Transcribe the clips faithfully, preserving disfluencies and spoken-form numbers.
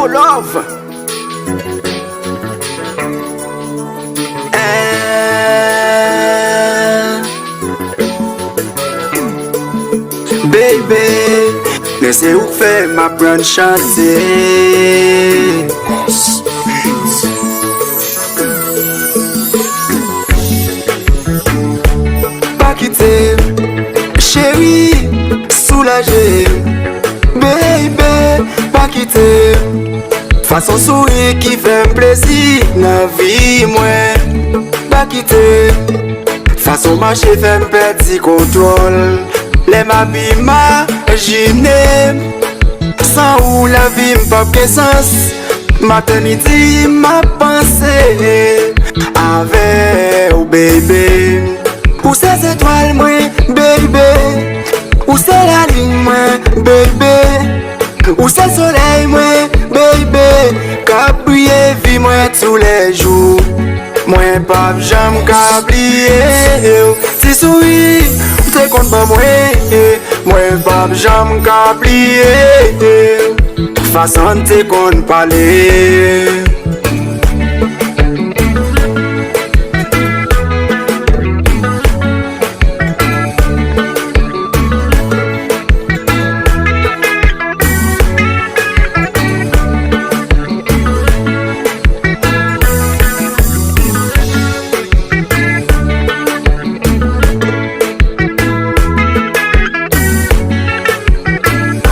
Love. Eh, baby, men se ou k fè m aprann chante. Pa kite m, cheri, soulaje m. Baby, pa kite m. Fason souri ki fè m plezi nan vi mwen. Pa kite m. Fason mache fè m pèdi kontwòl. Lè m ap imajine m, san ou lavi m p ap gen sans. Maten midi m ap panse avè w, baby. Ou se zetwal mwen, baby. Ou se lalin mwen, baby. Ou se solèy mwen, baby. K ap briye vi mwen toulèjou. Mwen p ap janm ka bliye w. Ti souri ou te konn ban mwen, mwen p ap janm ka bliye w. Fason n te konn pale.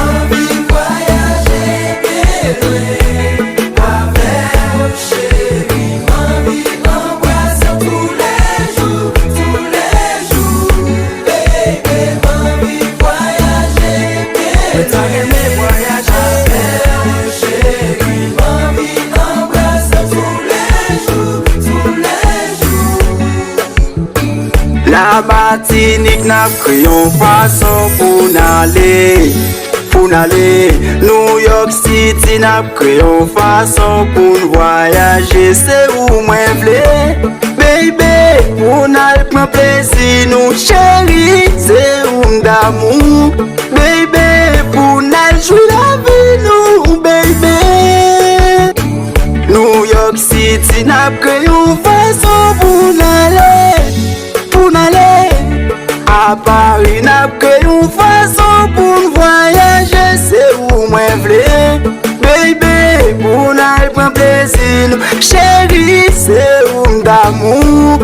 Anvi vwayaje byen lwen avè w, cheri. M anvi anbras ou toulèjou, toulèjou. Baby, m anvi vwayaje byen lwen avè w, cheri. M anvi anbras ou toulèjou, toulèjou. Lamatinik, n ap kreye yon fason pou n ale, pou n ale. Nouyòk Siti, n ap kreye yon fason pou n vwayaje. Se ou mwen vle, baby, pou n al pran plezi nou, cheri. Se ou m damou, baby, pou n al jwi lavi nou, baby. Nouyòk Siti, n ap kreye yon fason pou n ale, pou n ale. A Pari, n ap kreye yon fason pou n vwayaje. Se ou mwen vle, baby, pou n al pran plezi nou, cheri. Se ou m damou,